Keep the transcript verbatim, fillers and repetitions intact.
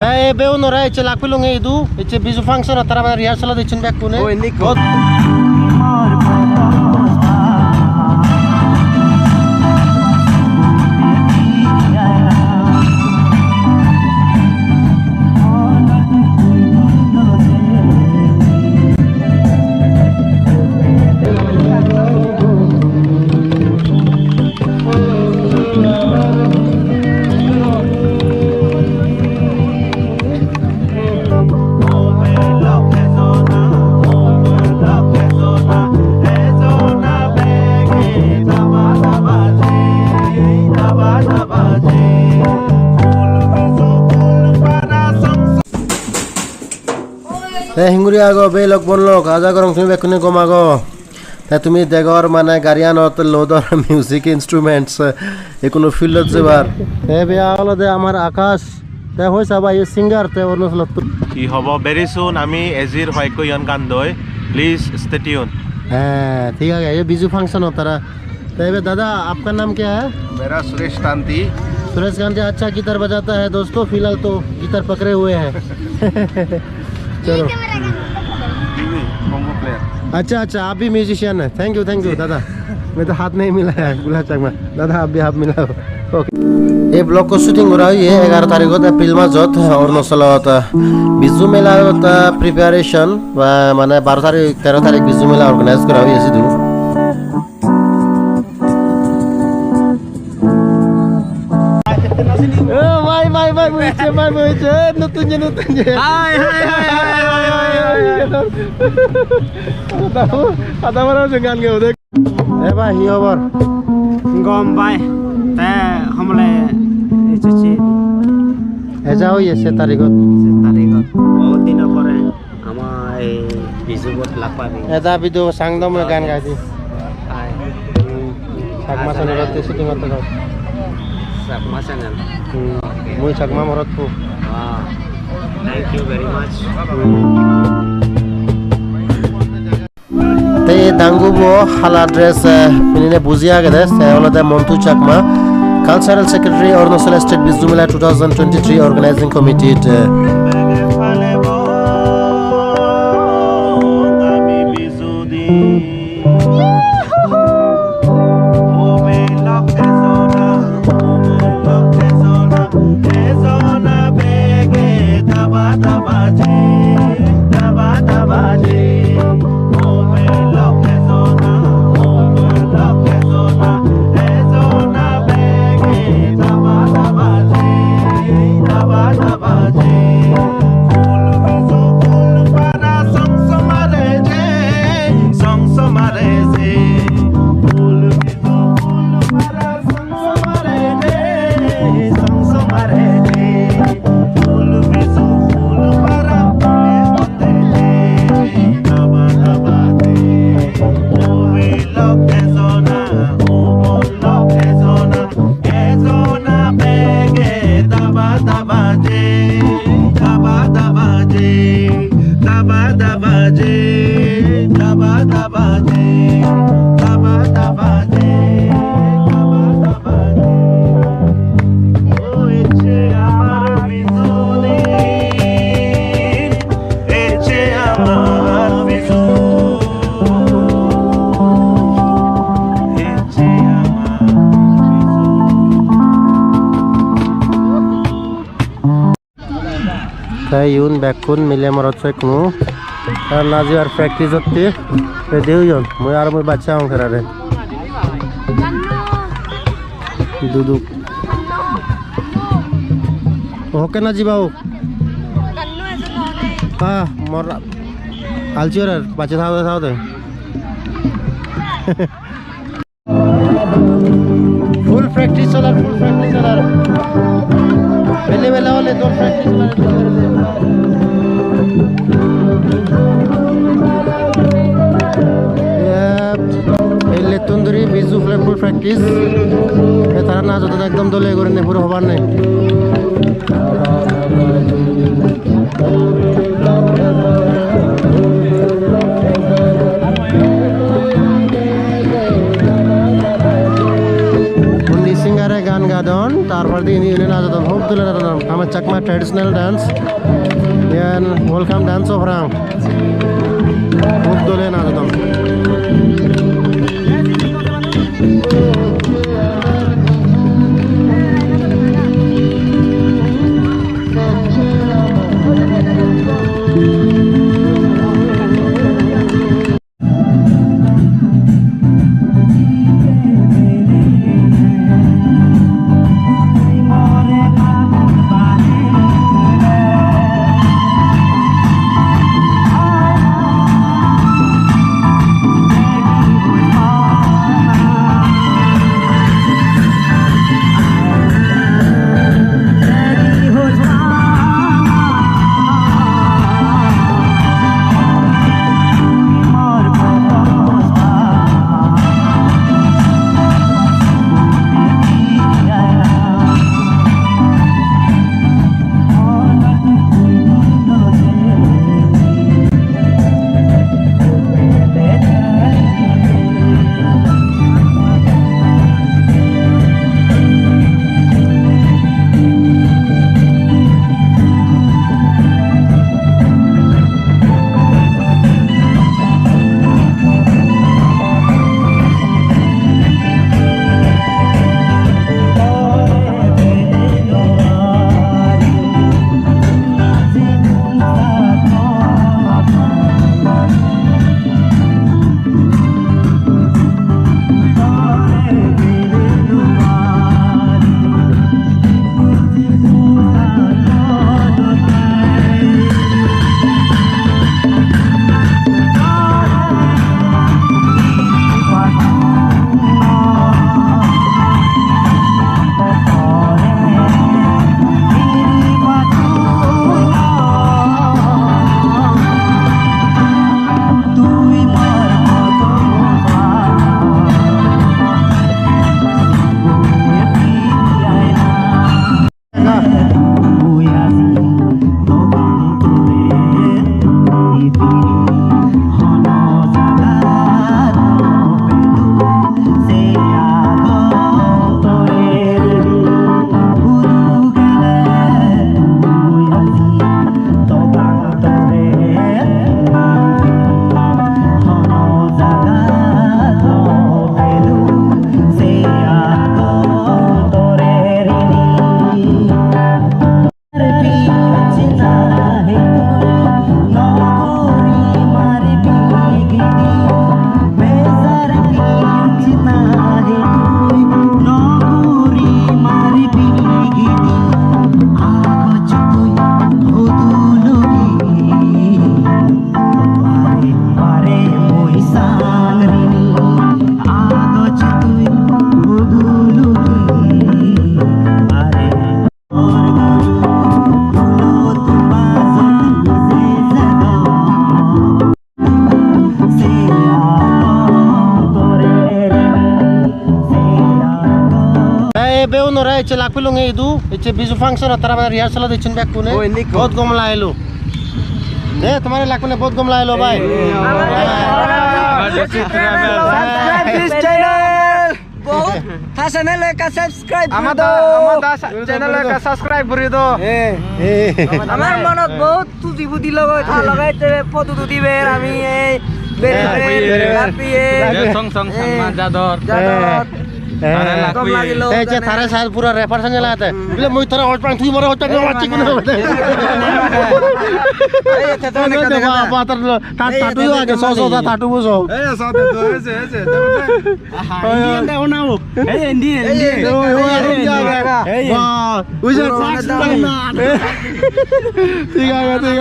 Te ebe unore ecche lak pilunge idu, ecche Biju function-ot tara mane rehearsal-ot ecchon bekkune. Oh, indi ikko. Ot- Te hinguri ago belok bonlok, aja gorong tumi bekkune gom ago. Te tumi degor mane garianot lodor music instruments, eh, ekkuno field-ot jebar. Te beya olode amar Akash. Te hoi saba, ye singer, te Arunachalot. Hi hobo, very soon ami Ezir hoyekko iyon gan doi. Please stay tuned. He, thik age, ye Biju function-ot tara. Te ebe dada, aapka naam kya hai? मेरा सुरेश कांति। सुरेश कांति अच्छा गिटार बजाता है दोस्तों, फिलहाल तो गिटार पकड़े हुए हैं। चलो। Bongo player। अच्छा, अच्छा, आप भी म्यूजिशियन है। Thank you, thank you, दादा। मैं तो हाथ नहीं मिलाया, गुलाब चकमा। दादा, आप भी हाथ मिलाओ। Okay। Ei vlog-ko shooting gora oye egaro tarigot April majot, Arunachalot, Biju melar preparation, ba mane baro tarik, tero tarik Biju mela organize gora oye sidu. এ ভাই, ভাই, ভাই, বইছে, ভাই, বইছে। এ, নতুন যে, নতুন যে। Hi, hi, hi. দাদা, দাদা, আমার হচ্ছে গান গেয়ে দেখ। এ ভাই, কি খবর? গম ভাই। তে, হামলে, এই চুচি। এজা হইছে তারিখত। তারিখত। বহুত দিন পরে। Ama ei Biju bot lak pabi. Eta video sangdom gan gai di. Hai. Hmm. Chakma channel ot shooting gotte goi. Chakma channel. Hmm. Okay. Mui Chakma morot pu. Ah. Thank you very much. Hmm. Te dangu bo hala dress, eh, pinine buji agede, se olode Montu Chakma, Cultural Secretary, Arunachal State Bizu Mela two thousand twenty-three Organizing Committee, eh. Te iyun bekkun mile morot soi kunu. Ar najibar practice otte ready oyon. Mui aro mui bacche agong terare. Duduk. O hokke najiba o? Ah, mor alsi orer, bacche thaode thaode. Full practice solar, full practice solar. Bele bele ole dol practice solar. Yep. Ei lettun duri Biju flag full practice. E tara najodon ekdom dole gurinei puro hobar nei. Undi singer-e gaan gadon, tar pore Ini, ini najadon, hub dole najadon. Ama Chakma traditional dance. Iyan welcome dance o parapang. Hub dole najadon. Ei, ei, beunore ecche lak pelunge idu, ecche Biju function-ot tara mane rehearsal-ot ecchon bekkune. O, indi ekko. Bahut gom lagelo. De, tomare lak pele bahut gom lagelo, bhai. Ei, ei, ei. Subscribe this channel. Bahut, ta channel ekka subscribe guri do. Ama da, ama da sa-, channel ekka subscribe guri do. Eh. Eh. Amar monot bahut tuji pudi logot, ta loge ecche photo tudiber ami ei bereber, eh, happy ei. Jador, jador. Eh. Tare lak pele. Gom lagilo. Ei je tare sal puro rapper sanne lagate. Bile mui tore hoj pang, tui more hoj pang, hoj pang. Ei, ete to. Ei, ete to. Ba, ba, tar lo, ta-, ei, tattoo ete to age, so, so, ta-, tattoo bo so. Ei, so, tattoo, ei, ei, ei. Aha, Indian da ona o. Ei, Indian, Indian. Ei, ei, ei, ei, ei. Ba, ui je. Puro sax one. Thik age, thik age.